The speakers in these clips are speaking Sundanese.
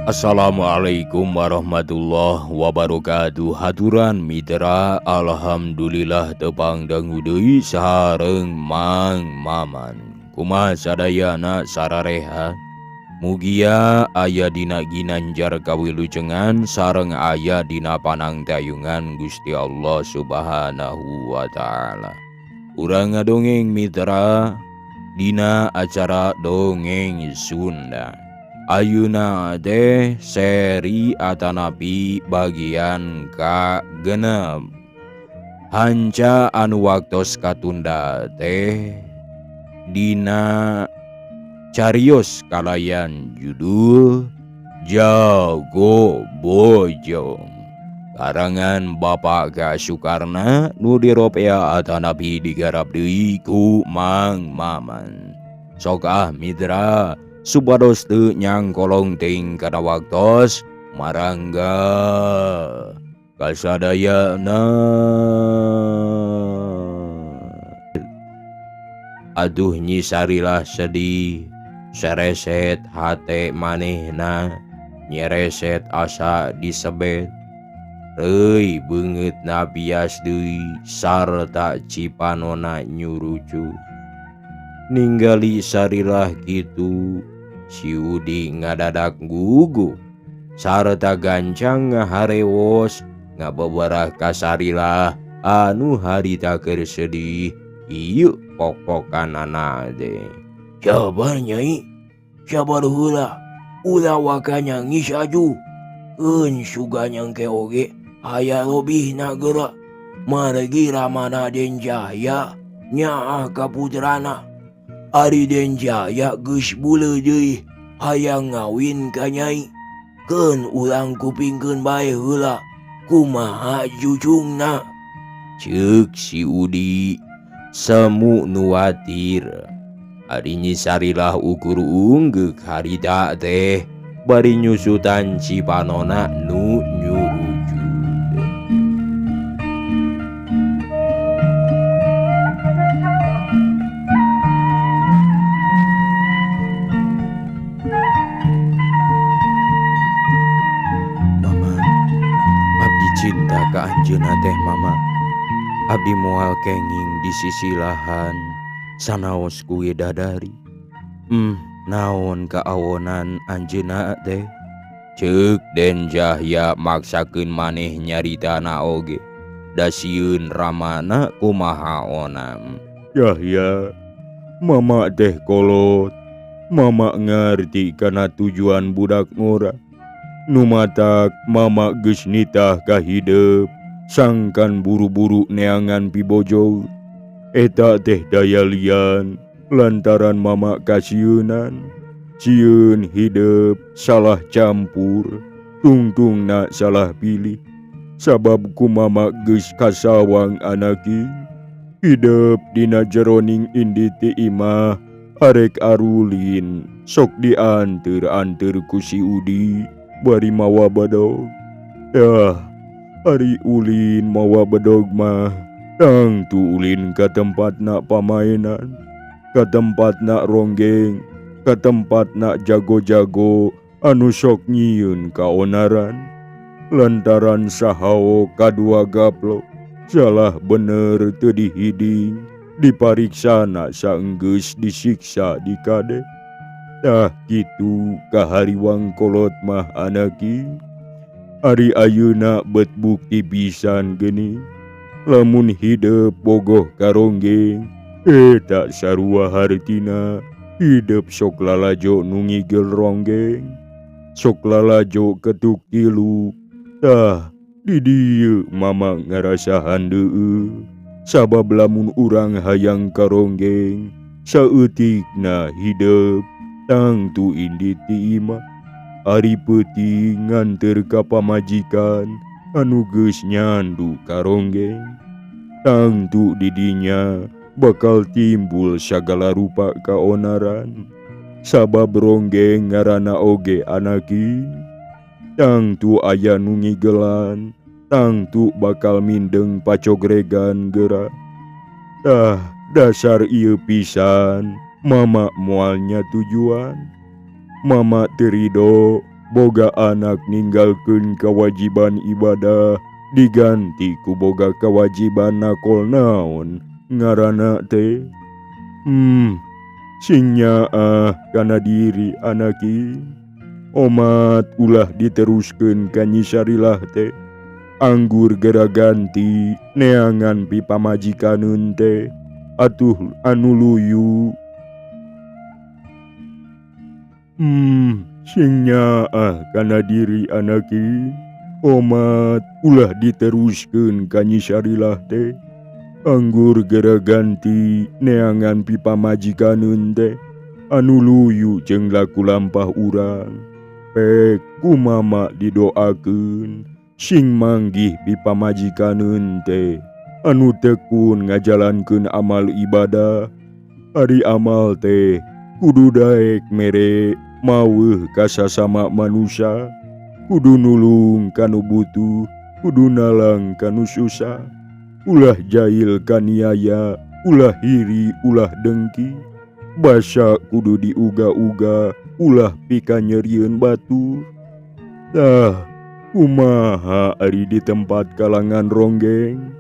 Assalamualaikum warahmatullahi wabarakatuh. Haturan mitra, alhamdulillah tepang dangu deui sareng Mang Maman. Kumaha sadayana sarareha? Mugia aya dina ginanjar kawilujengan sareng aya dina panangtayungan Gusti Allah Subhanahu wa taala. Urang ngadongeng mitra dina acara Dongeng Sunda. Ayeuna teh seri atanapi bagian ka-6. Hanca anu waktos katunda teh dina carios kalayan judul Jago Bojong. Karangan Bapak K. Sukarna nu diropea atanapi digarap deui ku Mang Maman. Sok ah mitra supados teu nyangkolong teuing kana waktos marangga kasadayana. Aduh Nyi Sarilah sedih, sereset hate manehna, nyereset asa disebet. Reuy beungeut nabias deui sarta cipanona nyurucu. Ninggali Sarilah kitu, si Udi ngadadak gugup sarta gancang ngaharewos ngabeberah ka Sarilah anu harita keur sedih. Ieu pok-pokanana teh. Sabar Nyai, sabar heula, ulah waka nangis aju. Keun suga nyangke oge aya lobihna geura. Margi Ramana Den Jaya nyaah ka putrana. Ari Den Jaya geus buleud deui hayang ngawin ka Nyai. Keun urang kupingkeun bae heula kumaha jujungna. Ceuk si Udi semu nuwatir. Ari Nyi Sarilah ukur unggeuk harita teh bari nyusutan cipanona nu nyurujud. Mama, abdi cinta ka anjeunna teh mama. Abdi moal kenging di sisi lahan sanaos ku widadari. Naon kaawonan anjeunna teh? Ceuk Den Jahya maksakeun maneh nyaritana oge. Da sieun ramana kumaha onam. Jahya, mama teh kolot. Mama ngarti kana tujuan budak ngora. Nu matak mama geus nitah ka hidep sangkan buru-buru neangan pibojo. Eta teh daya lian lantaran mama kasieunan. Sieun hidep salah campur, tungtungna salah pilih. Sabab ku mama geus kasawang anaki. Hidep dina jeroning indi ti imah arek arulin sok dianteur-anteur ku si Udi bari mawa bedog. Yah, ari ulin mawa bedog mah tangtu ulin ka tempatna pamainan, ka tempatna ronggeng, ka tempatna jago-jago anu sok nyieun kaonaran. Lantaran sahao kadua gaplok, salah bener teu dihiding, dipariksana saenggeus disiksa dikade. Tah kitu kahariwang kolot mah anaki. Ari ayeuna bet bukti pisan geuning. Lamun hidep bogoh karonggeng, tak sarua hartina. Hidep sok lalajo nu ngigel ronggeng, sok lalajo ketuk tilu. Tah di dieu mama ngarasa handeueuh. Sabab lamun urang hayang karonggeng, saeutikna hidep tangtu indi ti imah. Ari peuting nganteur ka pamajikan anu geus nyandu ka Ronggeng. Tangtu di dinya bakal timbul sagala rupa kaonaran. Sabab Ronggeng ngaranna oge anaki. Tangtu aya nu ngigelan, tangtu bakal mindeng pacogregan geura. Tah dasar ieu pisan mama moalnya tujuan. Mama teu rido boga anak ninggalkeun kewajiban ibadah diganti ku boga kewajiban nakol naon ngaranna teh. Sing nyaah kana diri anaki. Omat ulah diteruskeun ka Nyi Sarilah teh. Anggur gera ganti neangan pipamajikaneun teh atuh anu luyu. Sing nyaah kana diri anaki. Omat ulah diteruskeun ka Nyi Sarilah teh. Anggur gera ganti neangan pipamajikaneun teh anu luyu jeung laku lampah urang. Pek ku mama didoakeun sing manggih pipamajikaneun teh anu tekun ngajalankeun amal ibadah. Ari amal teh kudu daek mere maweuh ka sasama manusia, kudu nulung kanu butuh, kudu nalang kanu susah. Ulah jahil kaniaya, ulah hiri, ulah dengki. Basa kudu diuga-uga, ulah pika nyerieun batur. Tah, kumaha ari di tempat kalangan Ronggeng?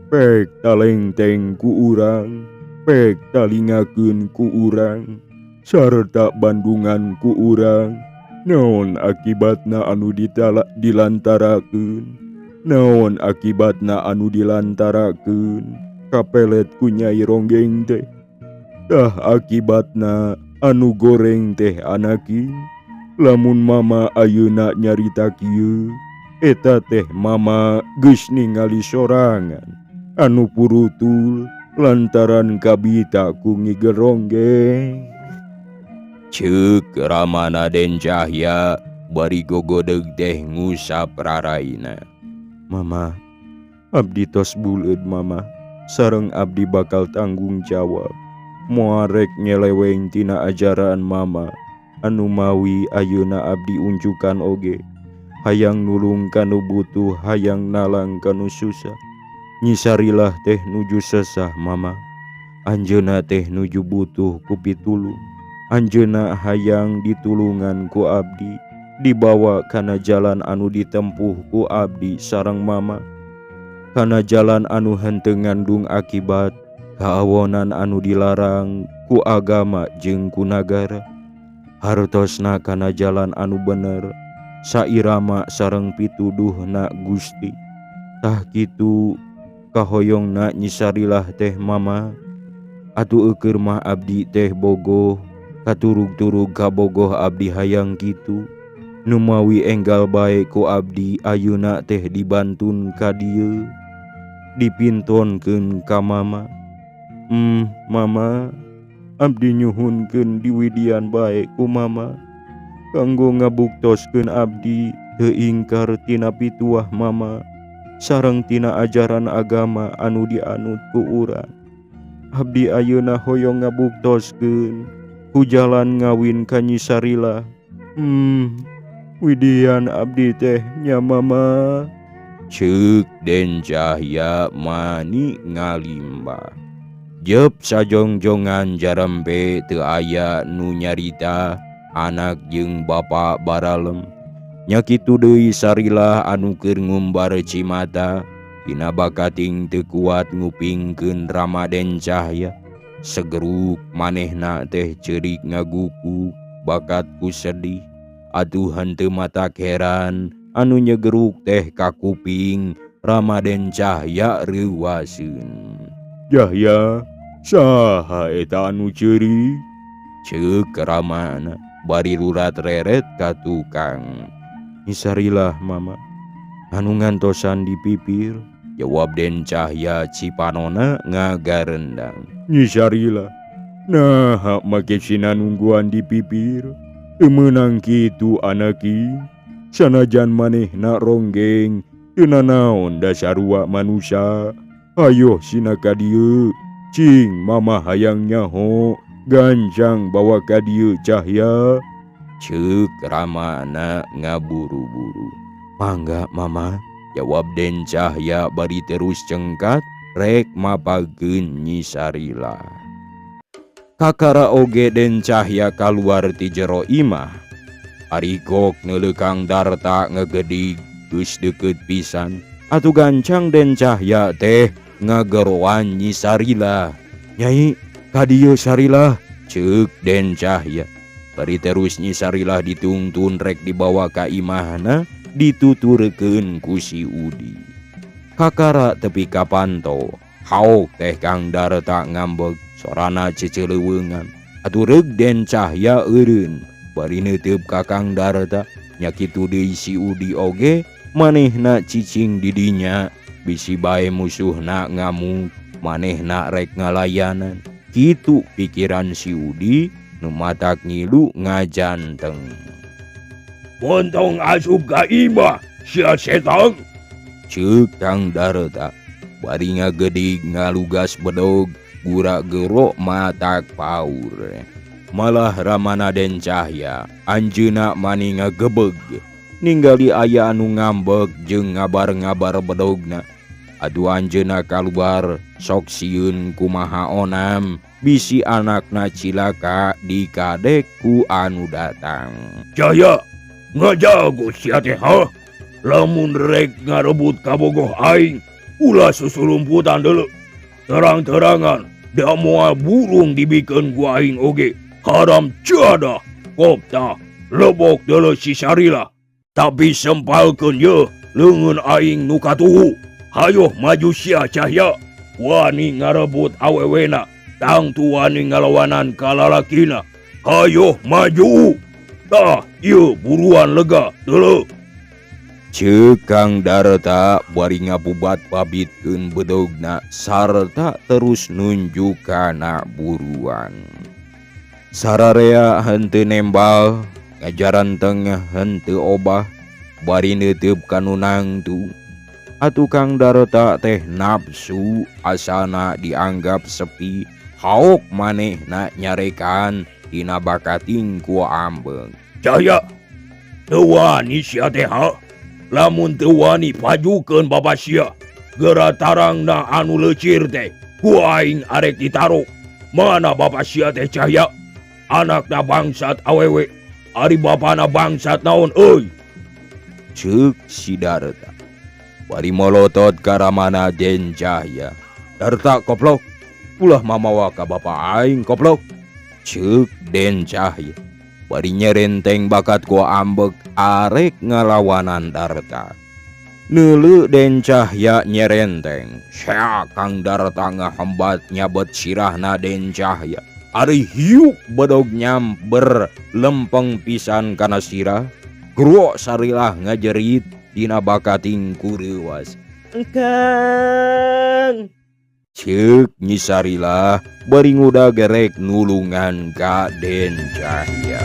Pek talengteng ku urang, pek talingakeun ku urang, sarta bandungan ku urang. Naon akibatna anu dilantarakeun? Naon akibatna anu dilantarakeun? Kapelet ku Nyai Ronggeng teh. Tah akibatna anu goreng teh anaki. Lamun mama ayeuna nyarita kieu, eta teh mama geus ningali sorangan anu purutul lantaran kabita ku ngigel Ronggeng. Ceuk Ramana Den Cahya bari gogodeg teh ngusap raraina. Mama, abdi tos buleud mama, sareng abdi bakal tanggung jawab. Moal rek nyeleweng tina ajaran mama anu mawi ayeuna abdi unjukan oge. Hayang nulung kanu butuh, hayang nalang kanu susah. Nyi Sarilah teh nuju sesah mama. Anjeunna teh nuju butuh ku pitulung. Anjeunna hayang ditulungan ku abdi, dibawa kana jalan anu ditempuh ku abdi sareng mama. Kana jalan anu henteu ngandung akibat kaawonan anu dilarang ku agama jeung ku nagara. Hartosna kana jalan anu bener, sairama sareng pituduhna Gusti. Tah kitu kahoyongna Nyi Sarilah teh mama. Atuh eukeur mah abdi teh bogoh, katurug-turug kabogoh abdi hayang kitu. Numawi enggal bae ku abdi ayeuna teh dibantun ka dieu, dipintonkeun ka mama. Mama, abdi nyuhunkeun diwidian bae ku mama kanggo ngabuktoskeun abdi teu ingkar tina pituah mama sareng tina ajaran agama anu dianut ku urang. Abdi ayeuna hoyong ngabuktoskeun ku jalan ngawin ka Nyi Sarilah. Widian abdi teh nya mama. Ceuk Den Cahya mani ngalimbah. Jep sajongjongan jarempe teu aya nu nyarita anak jeung bapa baralem. Nya kitu deui Sarilah anu keur ngumbar cimata dina bakating teu kuat ngupingkeun Ramaden Cahya. Segeruk manehna teh ceurik ngaguku bakat ku sedih. Atuh henteu matak heran anu nyegeruk teh ka kuping Ramaden Cahya reuwaseun. Cahya, saha eta anu ceurik? Ceuk Ramana bari lurat reret ka tukang. Nyi Sarilah mama, anu ngantosan di pipir. Jawab Den Cahya cipanona ngagarendang. Nyi Sarilah, naha make sina nungguan di pipir? Teu meunang kitu anaki, sanajan manehna ronggeng teu nanaon da sarua manusa. Hayoh sina ka dieu, cing mama hayang nyaho, gancang bawa ka dieu Cahya. Ceuk ramana ngaburu-buru. Mangga mama, jawab Den Cahya bari terus cengkat rek mapageun Nyi Sarila. Kakara oge Den Cahya kaluar ti jero imah. Ari gok neuleuh Kang Darta ngegedig geus deukeut pisan. Atuh gancang Den Cahya teh ngageroan Nyi Sarila. Nyai, ka dieu Sarila, ceuk Den Cahya. Bari terus Nyi Sarila ditungtun rek dibawa ka imahna, dituturkeun ku si Udi. Kakara tepi ka panto, haok teh Kang Darta ngambek, sorana ceceleweungan. Atuh reug Den Cahya eureun, bari neuteup ka Kang Darta, nya kitu deui si Udi oge manehna cicing di dinya, bisi bae musuhna ngamuk, manehna rek ngalayanan. Kitu pikiran si Udi nu matak ngilu ngajanteng. Montong asup ka imah sia setang, ceuk Kang Darta. Bari ngagedig ngalugas bedog, gura gero matak paur. Malah ramana Den Cahya anjeunna mani ngagebeg ninggali aya anu ngambek jeung ngabar-ngabar bedogna. Aduh anjeunna kaluar sok sieun kumaha onam bisi anakna cilaka dikadek ku anu datang. Cahya ngajago sia teh ha, lamun rek ngarebut kabogoh aing ulah susulumputan deuleu. Terang-terangan da moal burung dibikeun ku aing oge. Haram jadah kopta lebok deuleu si Sarila. Tapi sempalkeun ye leungeun aing nu katuhu. Hayoh maju sia Cahya, wani ngarebut awewena, tangtu wani ngalawanan kalalakina. Hayoh maju. Tah ieu buruan lega deuleu. Ceuk Kang Darta bari ngabubat babitkeun bedogna sarta terus nunjuk kana buruan. Sararea henteu nembal, ngajaran tengah henteu obah, bari neuteup ka nu nangtu. Atuh Kang Darta teh nafsu asana dianggap sepi, haok manehna nyarekan dina bakating ku ambeng. Cahya, teu wani sia teh ha? Lamun teu wani pajukeun bapa sia, geura tarangna anu leucir teh ku aing arek ditaruh. Mana bapa sia teh Cahya? Anakna bangsat awewe, ari bapana bangsat naon euy? Ceuk si Darta. Bari molotot ka ramana Den Cahya. Darta koplok, ulah mamawa ka bapa aing koplok. Ceuk Den Cahya. Bari nyerenteng bakat ku ambek arek ngalawanan Darta. Neuleuh Den Cahya nyerenteng. Sia Kang Darta ngahembat nyabet sirahna Den Cahya. Ari hiuk bedog nyamber lempeng pisan kana sirah. Gruok Sarilah ngajerit dina bakating kureuwas. Engkang, ceuk Nyi Sarilah bari ngudag gerek nulungan ka Den Cahya.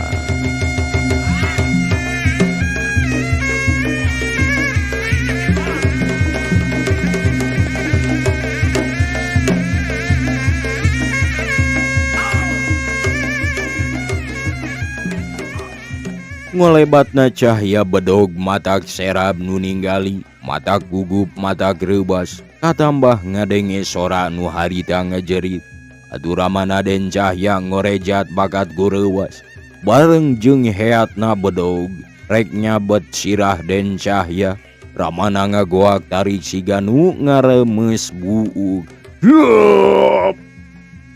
Ngolebatna Cahya bedog matak serab nu ninggali, matak gugup matak rebas, katambah ngadenge sora nu harita ngejerit. Atuh ramana Den Cahya ngorejat bakat gureuwas, bareng jeung heatna bedog, rek nyabet sirah Den Cahya. Ramana ngagoak tarik siga nu ngaremes buuk. Yup!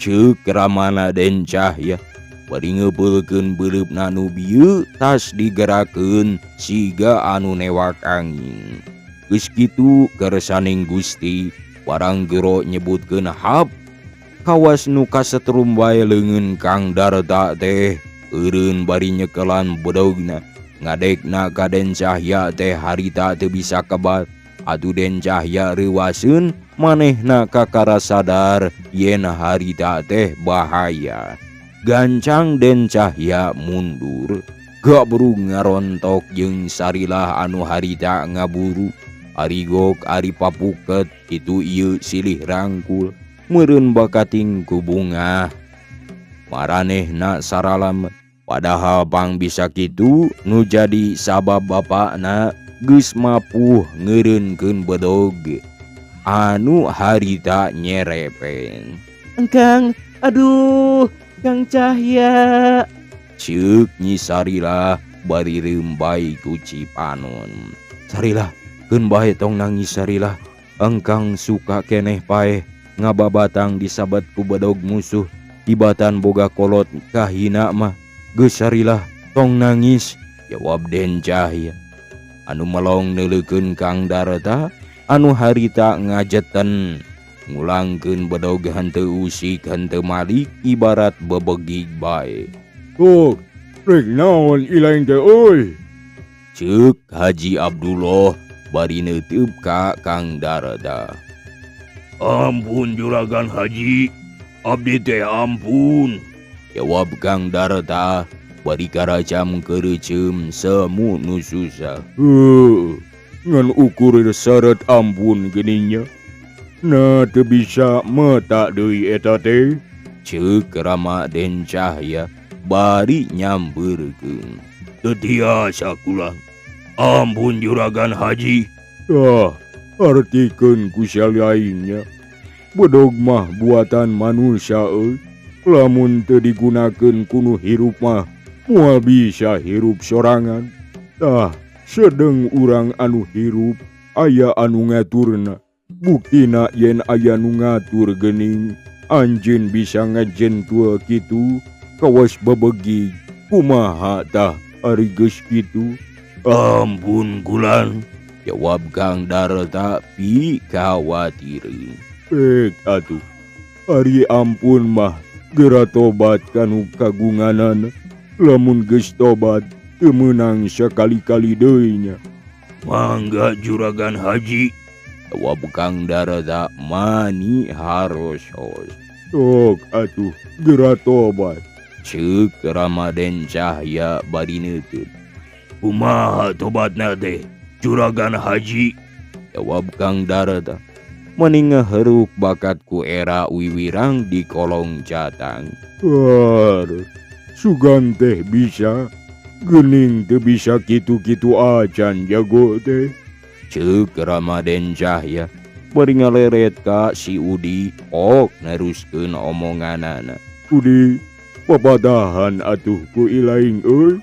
Ceuk ramana Den Cahya. Bari ngebeulkeun beuleupna nu bieu tas digerakeun siga anu newak angin. Geus kitu kersaning Gusti barang gero nyebutkeun hap kawas nu kasetrum bae leungeun Kang Darta teh eureun bari nyekelan bedogna. Ngadekna ka Den Cahya teh harita teu bisa kebat. Atuh Den Cahya reuwaseun manehna kakara sadar yen harita teh bahaya. Gancang Den Cahya mundur. Gabrug ngarontok jeung Sarilah anu harita ngaburu. Ari gok ari papuket kitu ieu silih rangkul meureun bakating ku bungah. Maranehna saralamet padahal pang bisa kitu nu jadi sabab bapakna geus mapuh ngeureunkeun bedog anu harita nyerepen. Engkang, aduh, Kang Cahya. Ceuk Nyi Sarilah bari reumbay ku cipanon. Sarilah, keun bae tong nangis Sarilah. Engkang suka keneh paeh ngababatang disabet ku bedog musuh tibatan boga kolot kahina mah. Geus Sarilah, tong nangis, jawab Den Cahya. Anu melong neuleukeun Kang Darta anu harita ngajeten ngulangkeun bedog henteu usik henteu malik ibarat bebegig bae. Tok, rek naon ilaing teh euy? Ceuk Haji Abdullah bari neuteup ka Kang Darta. Ampun Juragan Haji, abdi teh ampun. Jawab Kang Darta bari karacam keureuceum semu nu susah. Heuh, ngan ukur syarat ampun geuning nya. Nah teu bisa meta deui eta teh. Ceuk Rama Den Cahya bari nyampeurkeun. Teu tiasa kula. Ampun Juragan Haji. Ah, artikeun ku lainnya. Bedog mah buatan manusia euy. Lamun teu digunakeun ku nu hirup mah moal bisa hirup sorangan. Tah, sedeng urang anu hirup aya anu ngaturna. Buktina yen aya nu ngatur geuning anjeun bisa ngajentul kitu kawas bebegig kumaha tah ari geus kitu. Ampun kulan, jawab Kang Darta pikawatireun. Pek atuh, ari ampun mah geura tobat kanu kagunganana. Lamun geus tobat teu meunang sakali-kali deui nya. Mangga Juragan Haji, jawab Kang Darta mani harosos. Sok atuh geura tobat, ceuk Rama Den Cahya bari neuteup. Kumaha tobatna teh Juragan Haji, jawab Kang Darta meni ngaheruk bakat ku era wiwirang di kolong catang. Aduh, sugan teh bisa geuning teu bisa kitu-kitu acan jago teh, ceuk Rama Den Cahya bari ngaleret ka si Udi ok neruskeun omonganana. Udi, papadahan atuh ku ilaing euy.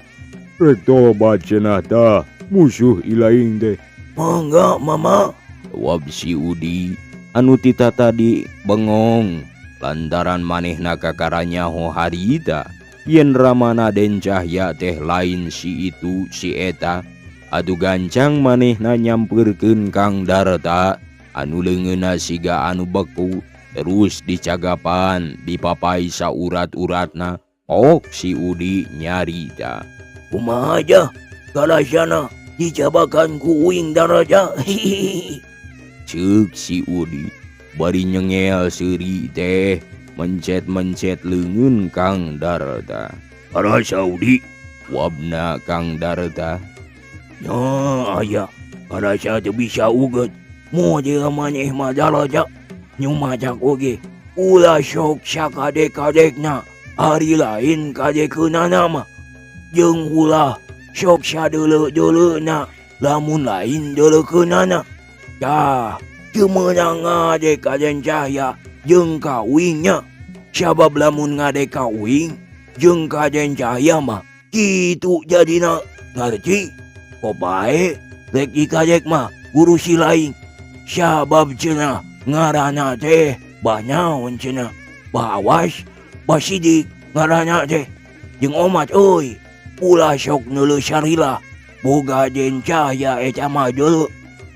Rek tobat cenah tah musuh ilaing teh. Mangga mama, jawab si Udi anu tita tadi bengong lantaran manehna kakaranyaho harita yen Ramana Den Cahya teh lain si itu si eta. Atuh gancang manehna nyampeurkeun Kang Darta anu leungeunna siga anu beku terus dicagapan dipapai saurat-uratna ok si Udi nyarita. Kumaha aja kalasyana dicabakan ku uing daraja. Ceuk si Udi bari nyengel seuri teh mencet-mencet leungeun Kang Darta. Karasa Udi, wabna Kang Darta. Ya aya karasa teu bisa uget model maneh mah daraja nyumajak oge ulah sok sakadek-kadekna ari lain kadekeunana mah. Jeung ulah sok sadeuleu-deuleuna lamun lain deuleukeunana. Tah, teu meunang ngadek ka Den Cahya jeung ka uingnya. Sabab lamun ngadek ka uing jeung ka Den Cahya mah kitu jadina. Ngarti? Kok bae rek dikadek mah guru si lain. Sabab cenah ngaranna teh banaon cenah. Bawas, basidik ngaranna teh. Jeung omat euy. Ulah sok neuleuh Sarilah boga Den Cahya eta mah deuleu.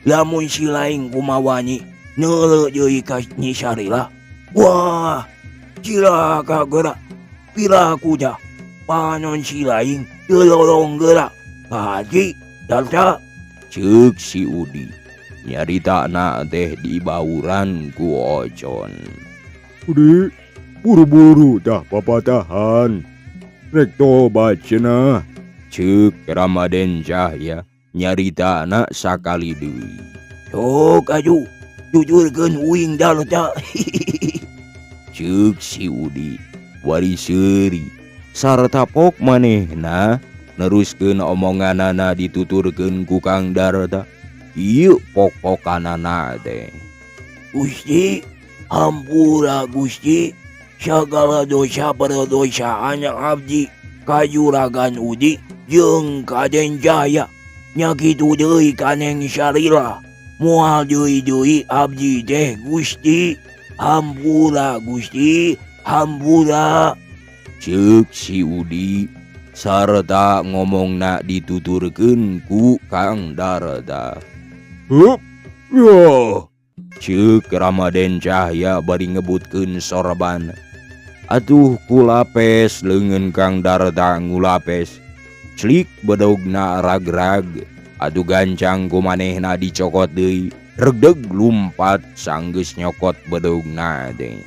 Lamun si lain kumawani neuleuh deui ka Nyi Sarilah. Wah, cilaka geura. Piraku dah panon si lain teu lolong geura. Haji Darta, ceuk si Udi nyaritana teh dibauran ku Ocon. Udi, buru-buru dah papatahan. Rek tobat cenah. Ceuk Ramadan Cahya nyaritana sakali deui. Sok aju jujurkeun uing Darta. Ceuk si Udi bari seuri sarta pok manehna neruskeun omonganana dituturkeun ku Kang Darta. Ieu pok-pokanana teh. Gusti, hampura Gusti, sagala dosa perdosaan abdi ka Juragan Udi jeung ka Den Jaya. Nya kitu deui ka Neng Sarila. Moal deui-deui abdi teh Gusti. Hampura Gusti, hampura. Ceuk si Udi sarta ngomongna dituturkeun ku Kang Darta. Hup, yoh. Ceuk Ramadan Cahya bari ngebutkeun sorban. Atuh kulapes leungeun Kang Darta ngulapes. Clik bedogna rag-rag. Atuh gancang ku manehna dicokot deui. Regdeg lumpat sanggeus nyokot bedogna teh.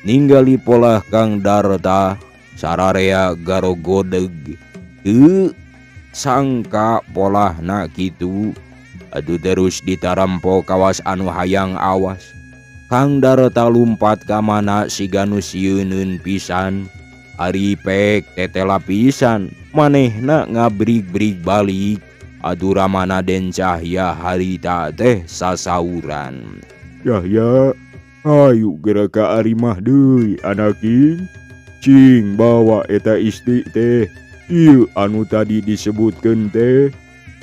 Ninggali polah Kang Darta sararea garogodeg. Teu sangka polahna kitu. Aduh terus ditarampo kawas anu hayang awas. Kang Darta lumpat ka mana siga nu sieuneun pisan. Ari pek tetela pisan manehna ngabrig-brig balik. Aduh ramana Den Cahya harita teh sasauran. Cahya, hayu geura ka arimah deui anaking. Cing bawa eta istri teh. Ieu anu tadi disebutkeun teh.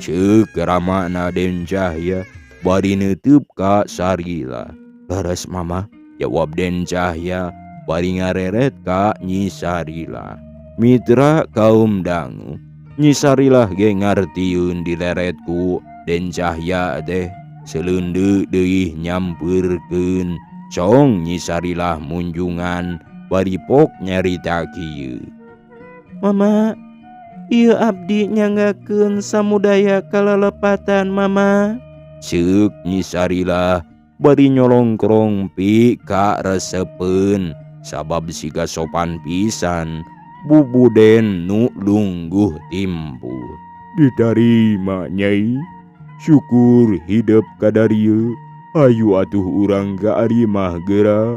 Ceuk ramana Den Cahya bari neuteub ka Sarila. Leres mama, jawab Den Cahya bari ngareret ka Nyi Sarila. Mitra kaum dangu, Nyi Sarilah ge ngartieun dileret ku Den Cahya teh. Seleundeuk deui nyampeurkeun. Cong Nyi Sarilah munjungan bari pok nyarita kieu. Mama, ieu abdi nyanggakeun samudaya kalelepatan mama. Ceuk Nyi Sarilah bari nyolongkrong pi ka resepeun sabab siga sopan pisan bubuden nu lungguh timpu. Ditarima Nyai, syukur hidup kadarieu. Hayu atuh urang ka arimah geura.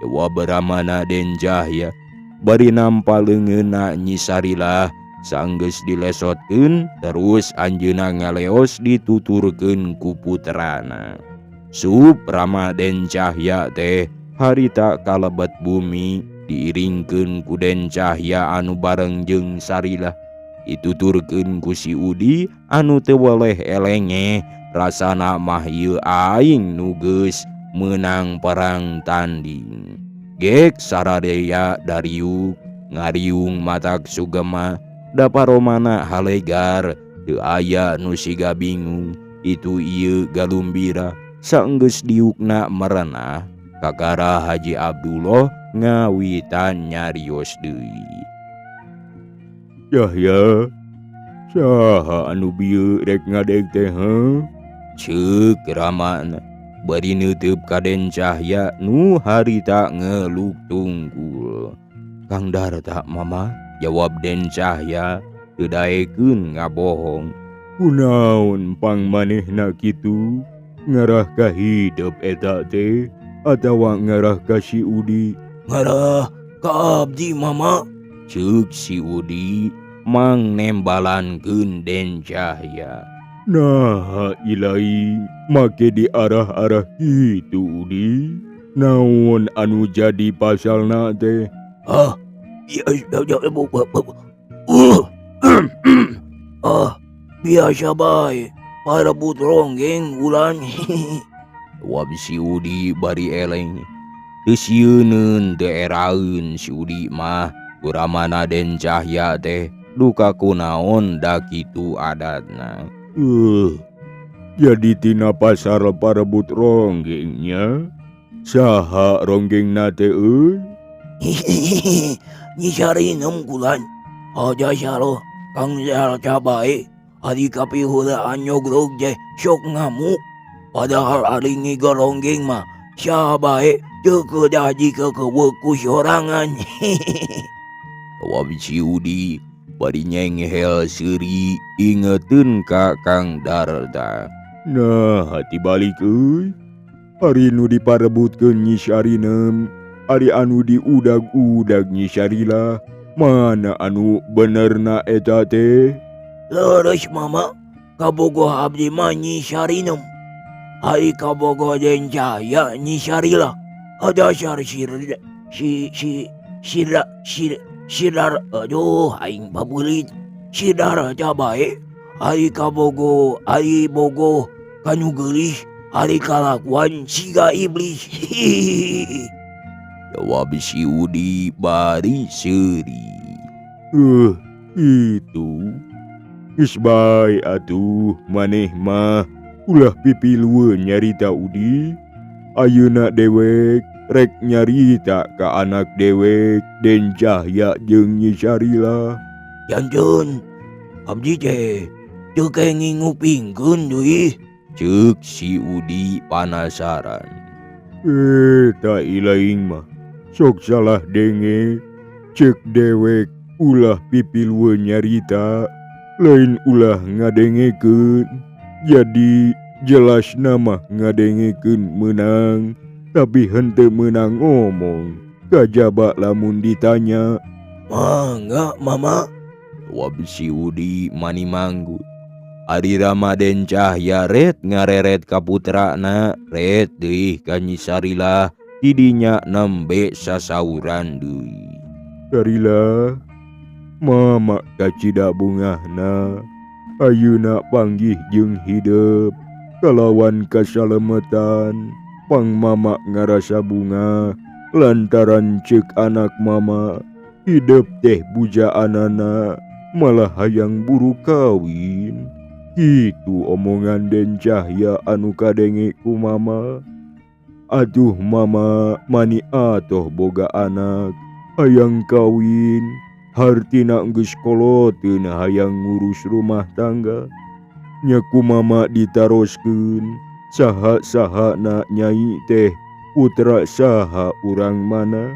Jawab ramana Den Cahya bari nampa leungeunna Nyi Sarilah sanggeus dilesotkeun terus anjeunna ngaleos dituturkeun ku putrana. Sup Rama Den Cahya teh harita kalebet bumi diiringkeun ku Den Cahya anu bareng jeung Sarilah. Dituturkeun ku si Udi anu teu weleh elenge rasana mah ieu aing nu geus meunang perang tanding. Gek saradeya dariuk ngariung matak sugema daparomana halegar teu aya nu siga bingung. Itu ieu galumbira saenggeus diukna merenah kakara Haji Abdullah ngawitan nyarios deui. Yahya, saha anu bieu rek ngadeg teh heuh? Ceuk ramana bari neuteub ka Den Cahya nu harita ngeluk tunggul. Kang Darta mama, jawab Den Cahya teu daekeun ngabohong. Kunaon pang manehna kitu? Ngarah ka hidup eta teh atawa ngarah ka si Udi? Ngarah ka abdi mama. Ceuk si Udi mang nembalankeun Den Cahya. Nah ilahi make diarah-arah kitu Udi. Naon anu jadi pasalna teh? Ah, ah, biasa bae parebut ronggeng ulan. Wab si Udi bari eleng. Teu sieuneun teu eraeun si Udi mah. Kuramana Den Cahya teh duka kunaon da kitu adatna. Jadi tina pasar parebut ronggengnya. Saha ronggengna teh euy? Nyi Sarinem kulan. Aja saro Kang Darta bae. Ari kapihulaan nyogrog teh sok ngamuk. Padahal ari ngigo ronggeng mah saha bae teu kedah dikekeuweuk ku sorangan. Jawab si Udi Bari nyenghel seuri ingeteun ka Kang Darta. Nah hati balik euy. Ari nu diparebutkeun Nyi Sarinem, ari anu diudag-udag Nyi Sarilah, mana anu benerna eta teh? Leres Mama, kabogoh abdi mah Nyi Sarinem. Ari kabogoh Den Cahya Nyi Sarilah. Dasar si si si sida si sidar, aduh aing pabulit. Sidarta bae ari kabogoh, ari bogoh kanu geulis, ari kalakuan siga iblis. Hihihi. Jawab si Udi bari seuri. Itu. Geus bae atuh maneh mah ulah pipilueun nyarita Udi. Ayeuna dewek rek nyarita ka anak dewek Den Cahya jeung Nyi Sarilah. Janten abdi teh teu kenging ngupingkeun deui. Ceuk si Udi panasaran. Tak ilaing mah sok salah denge. Ceuk dewek ulah pipilueun nyarita, lain ulah ngadengekeun. Jadi jelas nama ngadengekeun meunang, tapi henteu meunang ngomong. Kajaba lamun ditanya. Mangga Mama. Jawab si Udi mani manggut. Ari Ramaden Cahya ret ngareret ka putrana, ret deui ka Nyi Sarilah, tidinya nembe sasauran deui. Sarilah, Mama kacida bungahna, ayeuna panggih jeung hidep kalawan kasalemetan. Pang Mama ngarasa bunga lantaran ceuk anak Mama hidep teh bujaanana malah hayang buru kawin. Kitu omongan Den Cahya anu kadenge ku Mama. Aduh Mama mani atoh boga anak hayang kawin, hartina geus koloteun hayang ngurus rumah tangga. Nya ku Mama ditaroskeun saha-sahana nyai teh putra saha urang mana.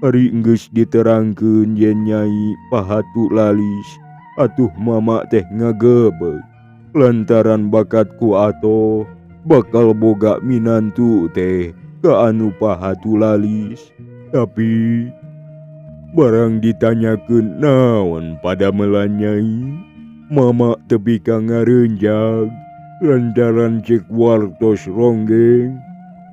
Ari geus diterangkeun yen nyai pahatu lalis, atuh Mama teh ngagebeg lantaran bakatku atoh bakal boga minantu teh ka anu pahatu lalis. Tapi barang ditanyakeun naon pada nyai, Mama tepi ka ngareunjag lantaran cek wartos ronggeng.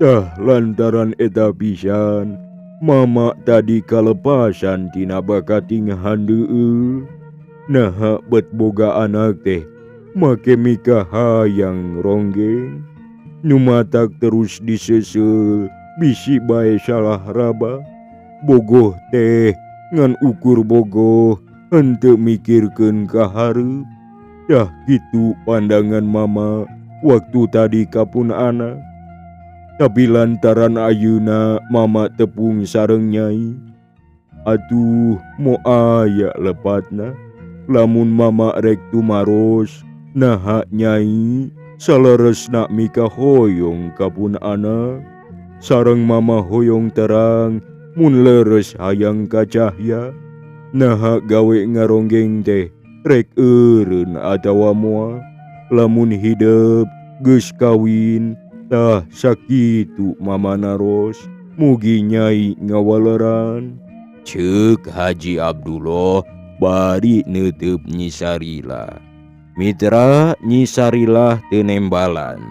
Tah lantaran eta pisan Mama tadi kalepasan tina bakating handeueul. Naha bet boga anak teh make mika hayang ronggeng. Nu matak terus diseuseuh bisi bae salah raba. Bogoh teh ngan ukur bogoh henteu mikirkeun ka hareup. Dah kitu pandangan Mama waktu tadi kapun anak. Tapi lantaran ayeuna Mama tepung sareng nyai, atuh mo aya lepatna. Lamun Mama rek tumaros, naha nyai saleresna mika hoyong kapun anak. Sareng Mama hoyong terang mun leres hayang ka Cahya. Naha gawe ngaronggeng teh rek eureun atawa moal. Lamun hidep geus kawin, tah sakitu Mama naros, mugi nyai ngawaleran. Ceuk Haji Abdullah bari neuteub Nyi Sarilah. Mitra Nyi Sarilah teu nembalan.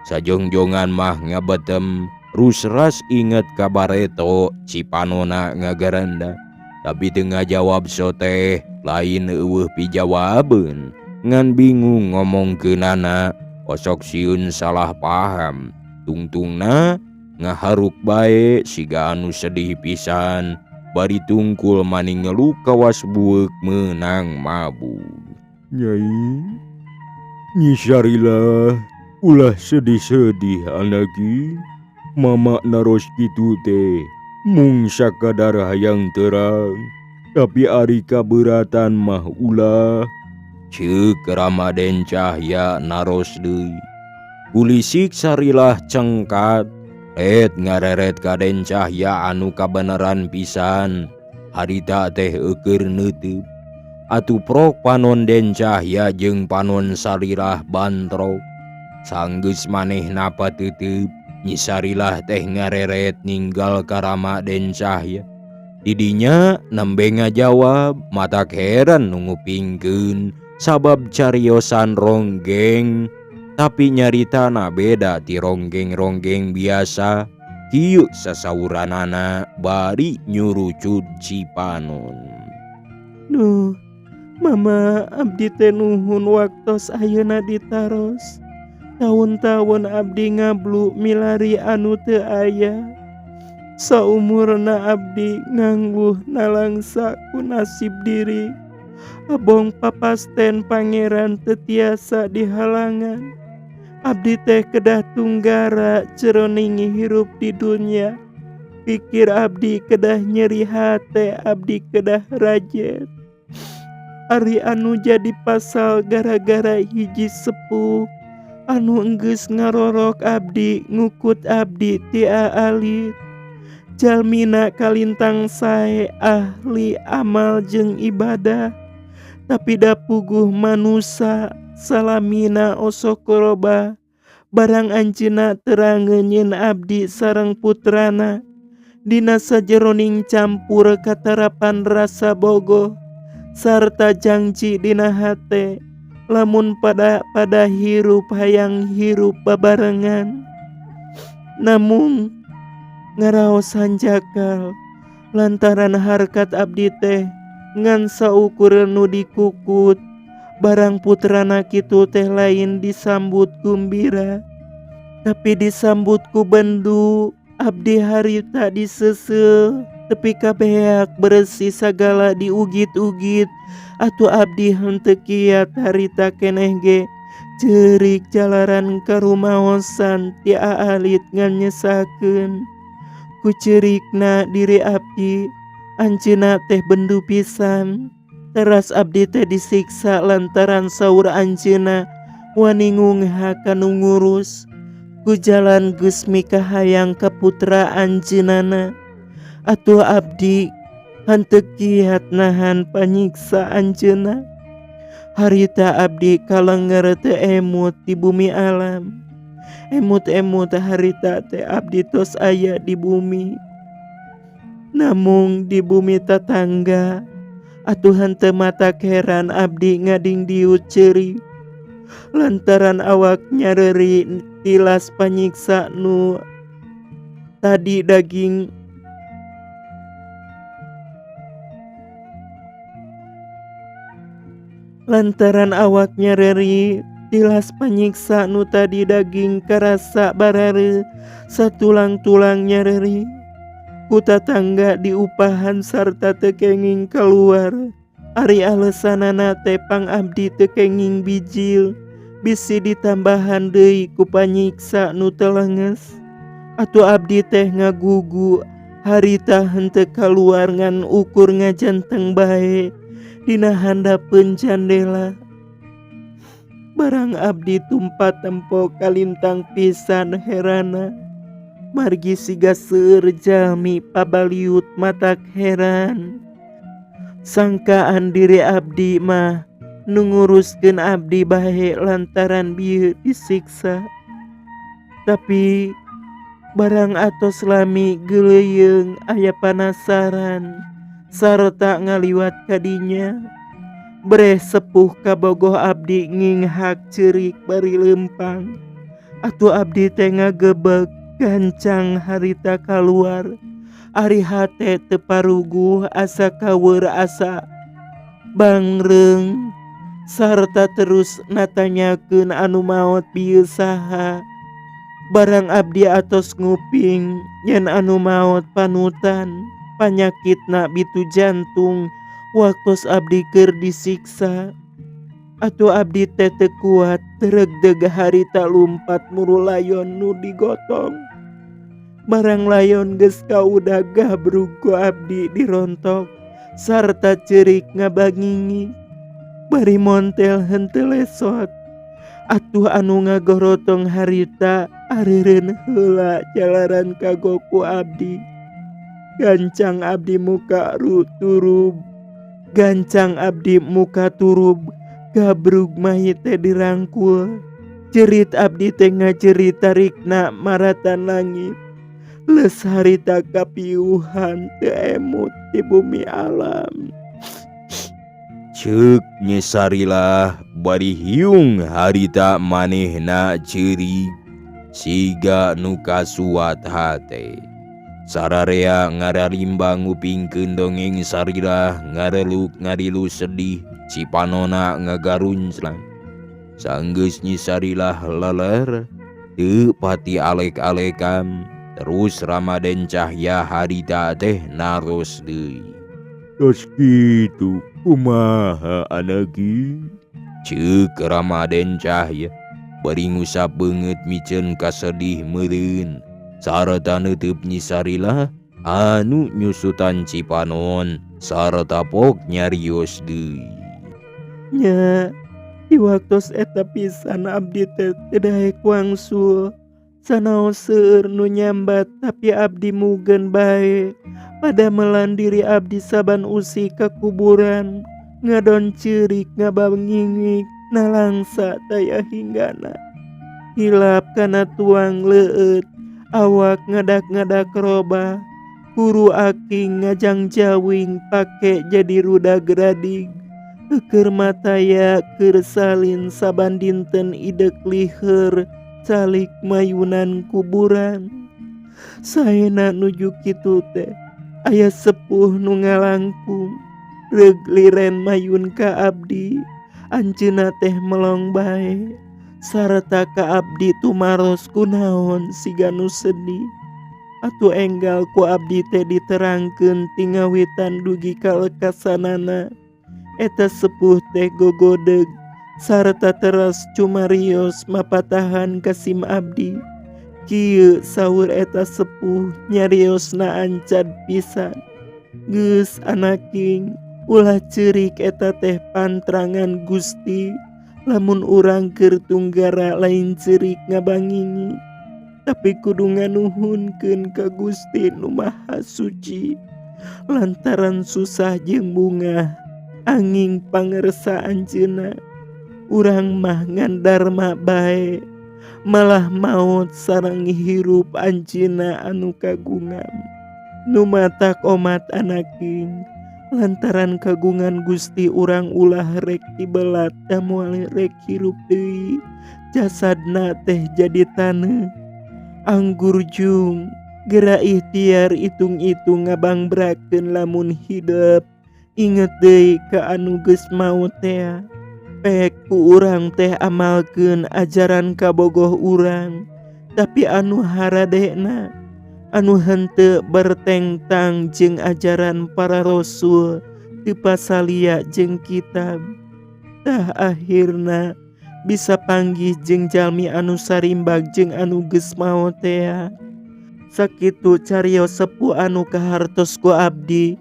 Sajongjongan mah ngabetem rusras inget ka bareto cipanona ngagaranda. Tapi teu ngajawab soteh lain eueuh pijawabeun. Ngan bingung ngomongkeunana, osok sieun salah paham. Tungtungna ngaharuk bae siga anu sedih pisan. Bari tungkul maning ngelu kawas bueuk meunang mabuk. Nyai, Nyi Sarilah ulah sedih-sedih anaki. Mama naros kitu teh mung sakadar hayang terang, tapi ari kaberatan mah ulah. Ceuk Ramaden Cahya naros deui. Kulisik Sarilah cengkat, ret ngareret ka Den Cahya anu kabeneran pisan. Harita teh eueur neuteub. Atuh prok panon Den Cahya jeung panon Sarirah bantrok. Sanggeus manehna pateuteub, Nyi Sarilah teh ngareret ninggal ka Rama Den Cahya. Didinya nembe ngajawab matak heran nu ngupingkeun sabab cariosan ronggeng tapi nyaritana beda ti ronggeng-ronggeng biasa. Kieu sasauranana bari nyurucud Cipanon. Duh, Mama abdi teh nuhun waktos ayeuna ditaros. Taun-taun abdi ngablu milari anu teu aya. Saumurna abdi ngangguh nalangsa ku nasib diri. Abong papasten pangeran teu tiasa dihalangan. Abdi teh kedah tunggara jeroning hirup di dunya. Pikir abdi kedah nyeri hate, abdi kedah rajet. Ari anu jadi pasal gara-gara hiji sepuh anu enggeus ngarorok abdi ngukut abdi ti aalit. Jalmina kalintang sae ahli amal jeung ibadah, tapi da puguh manusa salamina osok koroba. Barang anjeunna terangeun nyeun abdi sareng putrana dina sajeroning campur katarapan rasa bogoh sarta jangji dina hate lamun pada hirup hayang hirup babarengan. Namung ngaraos hanjakal lantaran harkat abdi teh ngan saukur nu dikukut. Barang putrana kitu teh lain disambut gumbira, tapi disambut ku bendu. Abdi harita diseseuh tepi ka beak bersih sagala diugit-ugit. Atuh abdi henteu kiat harita keneh ge ceurik jalaran karumaosan ti aalit ngan nyesakeun. Ku ceurikna diri abdi anjeunna teh bendu pisan. Teras abdi teh disiksa lantaran saur anjeunna wani ngungha ka nu ngurus. Ku jalan geus mikahayang ka putra anjeunana. Atuh abdi henteu kiat nahan panyiksa anjeunna. Harita abdi kalenger teu emut di bumi alam. Emut-emut harita teh abdi tos aya di bumi. Namung di bumi tatangga. Atuh henteu matak heran abdi ngadingdiut ceurik lantaran awak nyareri tilas panyiksa nu tadi daging. Lantaran awak nyareri tilas panyiksa nu tadi daging karasa barare satulang-tulang nyareri. Ku tatangga diupahan sarta teu kenging keluar. Ari alesanana teh pang abdi teu kenging bijil, bisi ditambahan deui ku panyiksa nu teu leungeus. Atuh abdi teh ngagugu harita henteu kaluar ngan ukur ngajanteng bae dina handapeun jandela. Barang abdi tumpat tempo kalintang pisan herana. Margi siga seueur jalmi pabaliut matak heran. Sangkaan diri abdi mah nu nguruskeun abdi bae lantaran bieu disiksa. Tapi barang atos lami geuleuyeung aya panasaran sarta ngaliwat kadinya. Breh sepuh kabogoh abdi nginghak ceurik bari leumpang. Atuh abdi teh ngagebeg gancang harita kaluar. Ari hate teu paruguh asa kaweur asa bangreung sarta terus natanyakeun anu maot bieu saha. Barang abdi atos nguping yen anu maot panutan panyakitna bitu jantung waktos abdi keur disiksa. Atuh abdi teh teu kuat teregdeg harita lumpat muru layon nu digotong. Barang layon geus kaudag gabrug ku abdi dirontok sarta ceurik ngabangingi. Bari montel henteu lesot. Atuh anu ngagorotong harita areureun heula jalaran kagok ku abdi. Gancang abdi muka turub Gancang abdi muka turub gabrug mayit teh dirangkul. Jerit abdi teh ngajerit tarikna maratan langit. Leus harita kapiuhan teu emut di bumi alam. Ceuk Nyi Sarilah bari hiung harita manehna ceurik siga nu kasuat hate. Sararea ngararimbang ngupingkeun dongeng Sarilah ngareluk ngarilu sedih cipanona ngagarunclang. Sanggeus Nyi Sarilah leler teu pati alek-alekan terus Ramaden Cahya harita teh naros deui. Tos kitu kumaha anaki? Ceuk Ramaden Cahya bari ngusap beungeut miceun kasedih meureun sarta neuteub Nyi Sarilah anu nyusutan cipanon sarta pok nyarios deui. Nya di waktos eta pisan abdi teh teu daek wangsul. Sanaos seueur nu nyambat tapi abdi mugen bae. Padamelan diri abdi saban usih ka kuburan ngadon ceurik ngabangingik nalangsa taya hinggana. Hilap kana tuang leueut awak ngadak-ngadak robah kuru aking ngajangjawing pake jadi rudag radig. Keur mataya keur salin saban dinten idek liher calik mayunan kuburan. Saena nuju kitu teh aya sepuh nu ngalangkung reug liren mayun ka abdi. Anjeunna teh melong bae sarta ka abdi tumaros kunaon siga nu sedih. Atuh enggal ku abdi teh diterangkeun ti ngawitan dugi ka lekasanana. Eta sepuh teh gogodeg sarta teras cumarios mapatahan ka sim abdi. Kieu saur eta sepuh nyariosna ancad pisan. Geus anaking ulah ceurik eta teh pantrangan Gusti. Lamun urang keur tunggara lain ceurik ngabangingi, tapi kudu nganuhunkeun ka Gusti nu Maha Suci. Lantaran susah jeung bungah anging pangersa anjeunna. Urang mah ngan darma bae, malah maot sareng hirup anjeunna anu kagungan. Nu matak omat anaking lantaran kagungan Gusti urang ulah rek dibelat da moal rek hirup deui. Jasadna teh jadi taneuh. Anggur jung gera ikhtiar itung-itung ngabangbrakeun lamun hidep. Inget deui ka anu geus maot tea. Pek ku urang teh amalkeun ajaran kabogoh urang, tapi anu haradena anu henteu bertengtang jeung ajaran para rasul teu pasalia jeung kitab. Tah akhirna bisa panggih jeung jalmi anu sarimbag jeung anu geus maot tea. Sakitu carios sepuh anu kahartos ku abdi.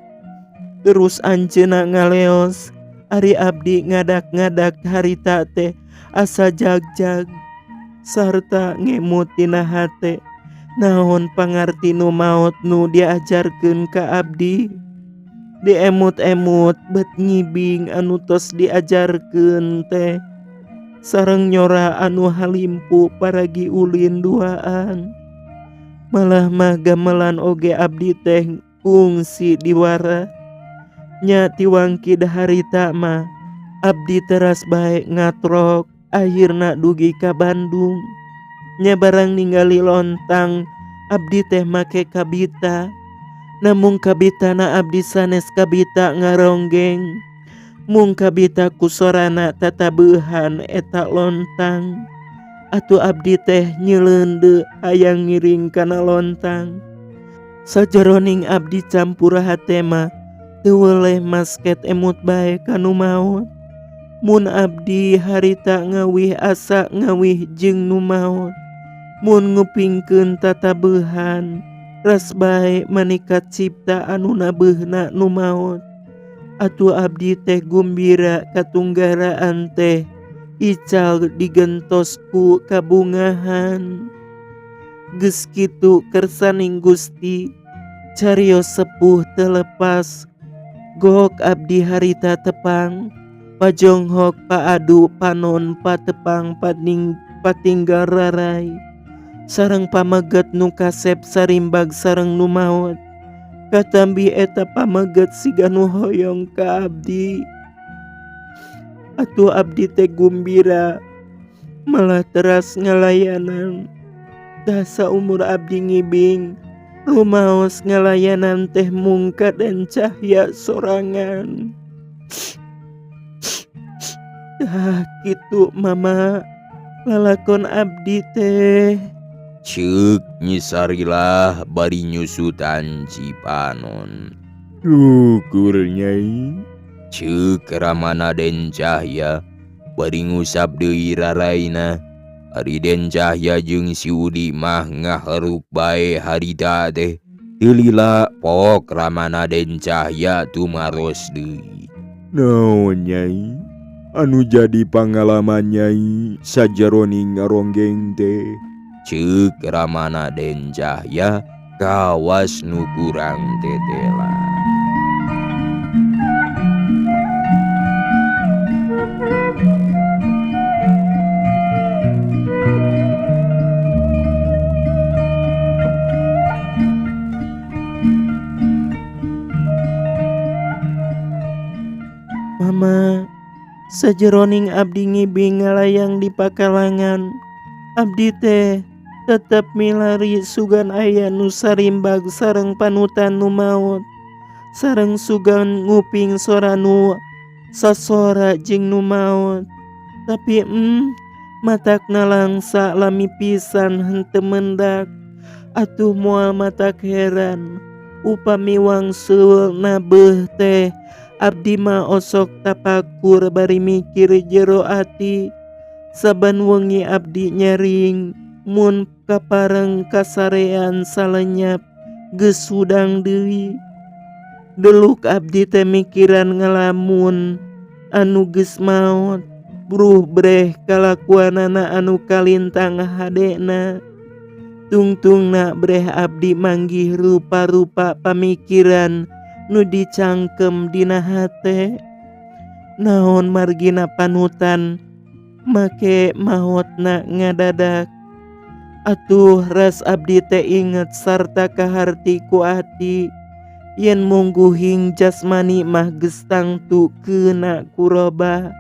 Terus anjeunna ngaleos. Ari abdi ngadak-ngadak harita teh asa jag-jag sarta ngemut tina hate. Naon pangarti nu maot nu diajarkeun ka abdi? Diemut-emut bet ngibing anu tos diajarkeun teh sareng nyora anu halimpu paragi ulin duaan. Malah mah gamelan oge abdi teh kungsi diwara. Nya tiwangkid harita mah abdi teras bae ngatrok akhirna dugi ka Bandung. Nya barang ningali lontang abdi teh make kabita. Namung kabitana abdi sanes kabita ngaronggeng. Mung kabita kusorana tatabeuhan eta lontang. Atuh abdi teh nyeleundeuk hayang ngiring kana lontang. Sajeroning abdi campur hate mah teu weleh masket emut bae ka nu maot. Mun abdi harita ngawih asa ngawih jeung nu maot. Mun ngupingkeun tatabeuhan ras bae manikat cipta anu nabeuhna nu maot. Atuh abdi teh gumbira katunggaraan teh ical digentos ku kabungahan. Geus kitu kersaning Gusti carios sepuh teu lepas Gok abdi harita tepang pajonghok paadu panon patepang paning patinggal rarai sareng pameget nu kasep sarimbag sareng nu maot katambi eta pameget siga nu hoyong ka abdi. Atuh abdi teh gumbira malah teras ngalayanan. Tah saumur abdi ngibing rumaos ngalayanan teh mungka dan cahya sorangan. Tah kitu mama lalakon abdi teh. Ceuk Nyi Sarilah bari nyusutan cipanon. Syukur Nyai. Ceuk Ramana Den Cahya bari ngusap deui raraina. Ari Den Cahya jeung si Udi mah ngaharuk bae harita teh. Teu lila pok Ramana Den Cahya tumaros deui. Naon Nyai? Anu jadi pangalaman Nyai sajeroning ngaronggeng teh? Ceuk Ramana Den Cahya kawas nu kurang tetela. Mama, sajeroning abdi ngibing ngalayang di pakalangan, abdi teh tetep milari sugan aya nu sarimbag sareng panutan nu maot, sareng sugan nguping sora nu sasora jeung nu maot. Tapi matakna langsa lami pisan henteu mendak. Atuh moal matak heran upami wangsul nabeuh teh abdi mah osok tapakur bari mikir jero ati. Saban wengi abdi nyaring mun kapareng kasarean salenyap geus hudang deui. Deluk abdi teh mikiran ngalamun anu geus maot, bruh breh kalakuanana anu kalintang hadena. Tungtungna breh abdi manggih rupa-rupa pamikiran nu dicangkem dina hate. Naon margina panutan make maotna ngadadak. Atuh ras abdi teh inget sarta kaharti ku ati yen mungguhing jasmani mah geus tangtu keuna kuroba.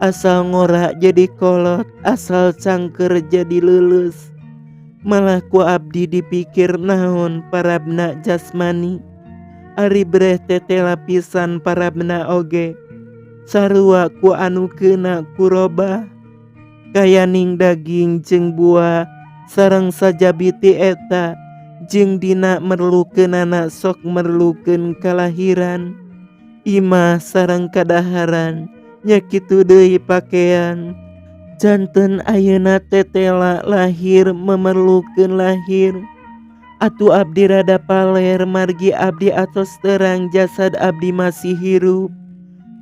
Asal ngora jadi kolot, asal cangker jadi leuleus. Malah ku abdi dipikir naon parabna jasmani. Ari breh teh lapisan parabna oge sarua ku anu keuna kuroba. Kayaning daging jeung buah sareng sajabiti eta jeung dina merlukeunana sok merlukeun kalahiran. Imah sareng kadaharan nya kitu deui pakean. Janten ayeuna tetela lahir memerlukeun lahir. Atuh abdi rada paler margi abdi atos terang jasad abdi masih hirup.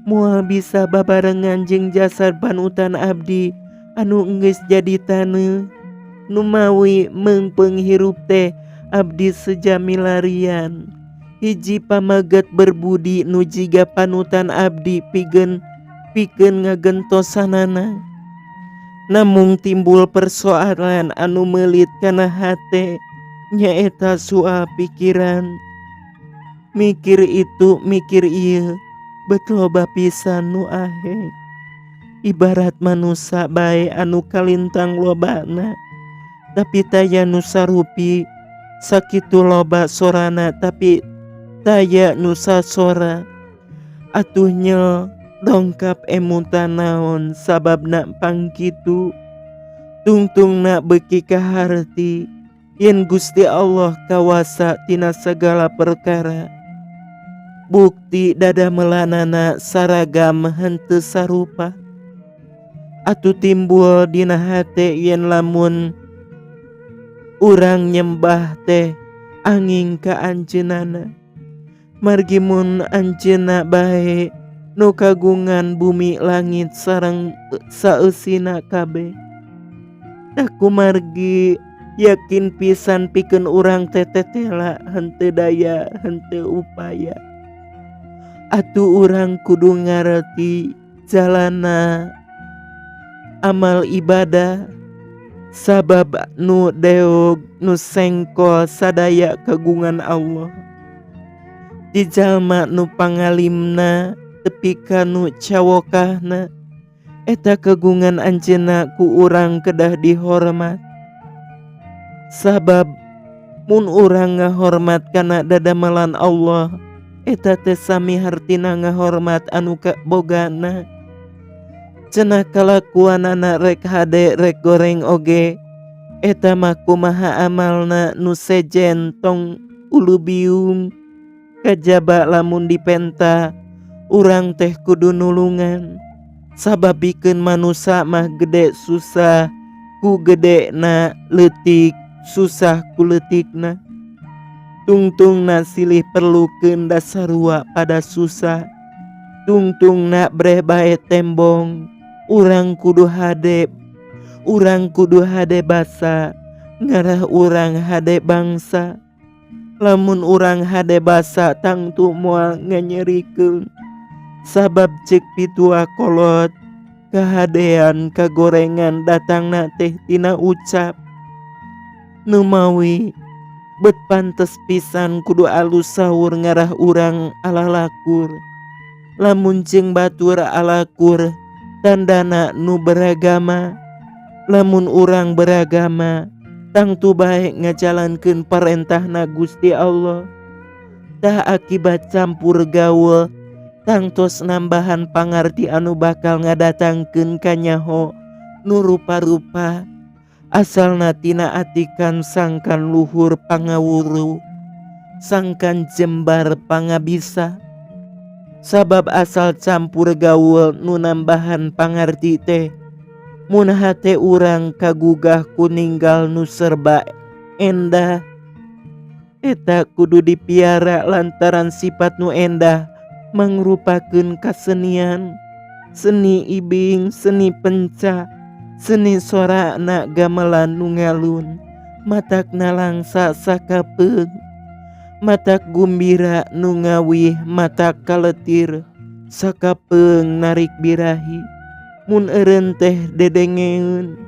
Moal bisa babarengan jeung jasad panutan abdi anu geus jadi taneuh. Numawi meungpeung hirup teh abdi sejami larian. Hiji pamaget berbudi nu jiga panutan abdi pikeun ngagentosanana. Namung timbul persoalan anu meulit kana hate nyaeta soal pikiran. Mikir itu mikir ieu bet loba pisan nu ahe. Ibarat manusa bae anu kalintang lobana, tapi taya nu sarupi. Sakitu loba sorana tapi taya nu sasora. Atuh nyel dongkap emutan naon sababna pangkitu. Tungtungna beuki kaharti yen Gusti Allah kawasa tina segala perkara. Bukti dada melanana saragam henteu sarupa. Atuh timbul dina hate yen lamun urang nyembah teh angin ka anjeunana. Margi mun anjeunna bae nu kagungan bumi langit sareng saeusina kabeh. Tah kumargi yakin pisan pikeun urang teh tetela henteu daya henteu upaya. Atuh urang kudu ngarti jalana amal ibadah, sabab nu deog nu sengkol sadaya kagungan Allah. Di jalma nu pangalimna tepi ka nu cawokahna, eta kagungan anjeunna ku urang kedah dihormat. Sabab mun urang ngahormat kana dadamelan Allah, eta teh sami hartina ngahormat anu bogana. Cenah kalakuanana rek hade rek goreng oge, eta mah kumaha amalna nu sejen tong ulubiung. Kajaba lamun dipenta urang teh kudu nulungan, sabab bikeun manusa mah gede susah ku gedena, leutik susah ku leutikna. Tungtungna silih perlukeun da sarua pada susah. Tungtungna breh bae tembong, urang kudu hade, urang kudu hade basa, ngarah urang hade bangsa. Lamun urang hade basa tangtu moal nganyerikeun, sabab ceuk pitua kolot, kahadean kagorengan datangna teh tina ucap. Numawi bet pantes pisan kudu alus saur ngarah urang alalakur. Lamun jeung batur alakur tandana nu beragama. Lamun urang beragama tangtu bae ngajalankeun parentahna Gusti Allah. Tah akibat campur gaul tangtos nambahan pangarti anu bakal ngadatangkeun kanyaho nu rupa-rupa. Asalna tina atikan sangkan luhur pangawuru, sangkan jembar pangabisa. Sabab asal campur gaul nu nambahan pangarti teh, mun hate urang kagugah ku ninggal nu serba endah, eta kudu dipiara lantaran sifat nu endah mangrupakeun kasenian, seni ibing, seni penca, seni sorana gamelan nu ngalun, matakna langsa sakapeung, matak gumbira nu ngawih matak kaletir, sakapeung narik birahi. Mun eureun teh dedengeun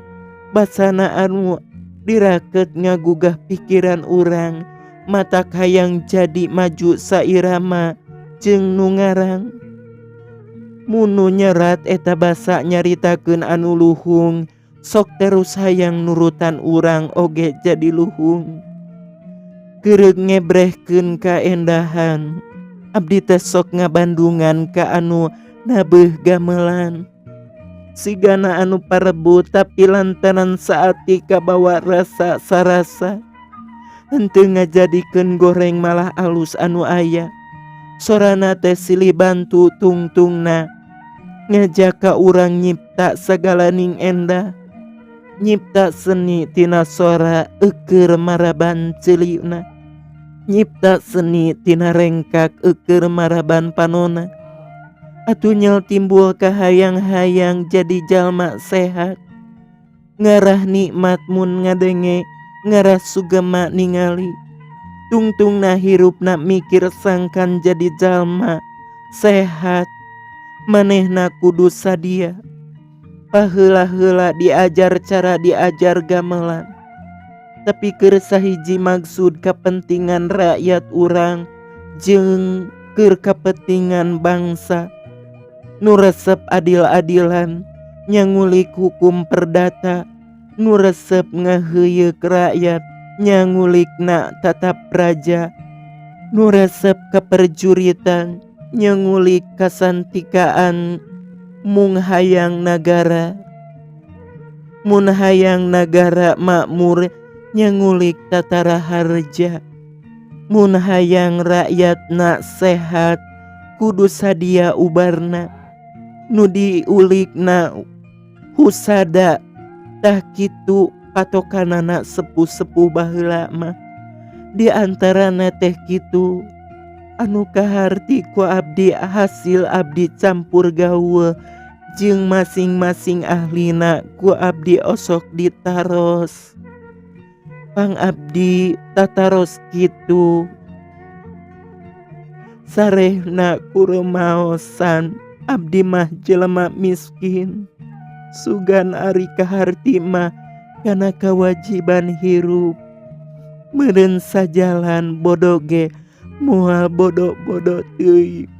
basana anu diraket ngagugah pikiran urang, matak hayang jadi maju sairama jeung nu ngarang. Mun nu nyerat eta basa nyaritakeun anu luhung, sok terus hayang nurutan urang oge jadi luhung. Kereug ngebrehkeun kaendahan, abdi teh sok ngabandungan ka anu nabeuh gamelan. Sigana anu parebut tapi lantaran saati kabawa rasa sarasa, henteu ngajadikeun goreng malah alus anu aya. Sorana teh silih bantu tungtungna ngajak ka urang nyipta sagalaning endah, nyipta seni tina sora eukeur maraban ceulina, nyipta seni tina rengkak eukeur maraban panona. Atuh nyel timbul kahayang-hayang jadi jalma sehat, ngarah nikmat mun ngadenge, ngarah sugema ningali. Tungtungna hirupna mikir sangkan jadi jalma sehat, manehna kudu sadia. Paheula-heula diajar cara diajar gamelan, tapi keur sahiji maksud kepentingan rakyat urang jeung keur kepentingan bangsa. Nu resep adil-adilan nyangulik hukum perdata, nu resep ngaheuyeuk rakyat nyangulikna tatap raja, nu resep kaperjuritan nyangulik kasantikaan mung hayang nagara. Mun hayang nagara makmur nyangulik tatara harja. Mun hayang rakyatna sehat kudu sadia ubarna, nu diulikna husada. Tah kitu patokanana sepuh-sepuh baheula mah. Di antarana teh kitu anu kaharti ku abdi hasil abdi campur gaul jeung masing-masing ahlina ku abdi osok ditaros. Pang abdi tataros kitu. Sarehna kurumaosan abdi mah jelema miskin. Sugan ari kaharti mah kana kewajiban hirup. Meureun sajalan bodo ge moal bodo-bodo teuing.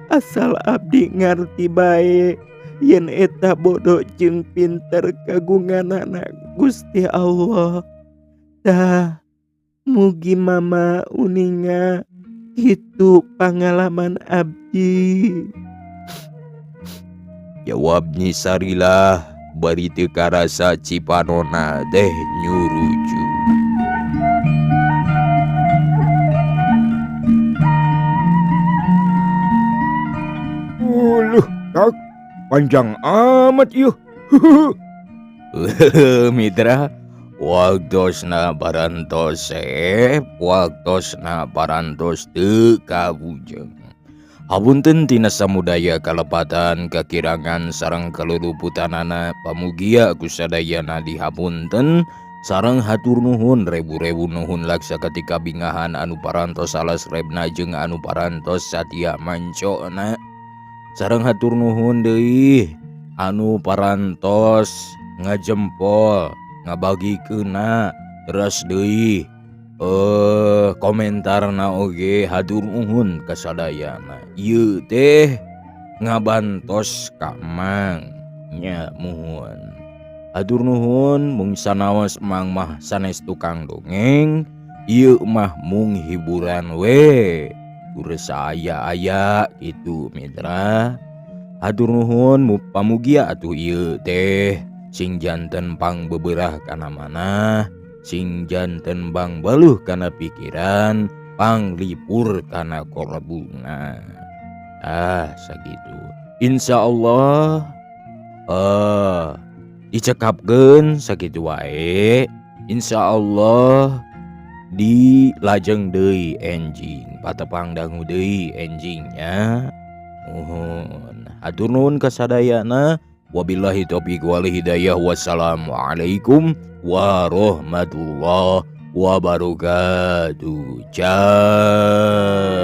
Asal abdi ngarti bae yen eta bodo jeung pinter kagunganana Gusti Allah. Tah mugi mama uninga kitu pangalaman abdi. Jawab Nyi Sarilah bari teu karasa cipanona teh nyurucu. Uluh, tak panjang amat ieu. Mitra, waktosna parantos sep, waktosna parantos teu kabujeng. Hapunten tina samudaya kalepatan kakirangan sareng kaluluputanana pamugia ku sadayana dihapunten sareng hatur nuhun rebu-rebu nuhun laksa ketika bingahan anu parantos salas rebna jeung anu parantos satia mancona. Sareng hatur nuhun deui anu parantos ngajempol ngabagikeunna terus deui komentarna oge hatur nuhun kasadayana. Ieu teh ngabantos ka Mang nya muhun. Hatur nuhun mung sanaos Mang mah sanes tukang dongeng, ieu mah mung hiburan we. Kurasa aya-aya kitu mitra. Hatur nuhun pamugia atuh ieu teh sing janten pangbeberah kana manah, sing janten bangbaluh kana pikiran, panglipur kana korbuna. Ah, sakitu. Insyaallah dicekapkeun sakitu wae. Insyaallah dilajeng deui enjing, patepang dangu deui enjingnya. Nuhun. Hatur nuhun kasadayana. Wabillahi taufiq wal hidayah. Wassalamualaikum warahmatullahi wabarakatuh. Ciao.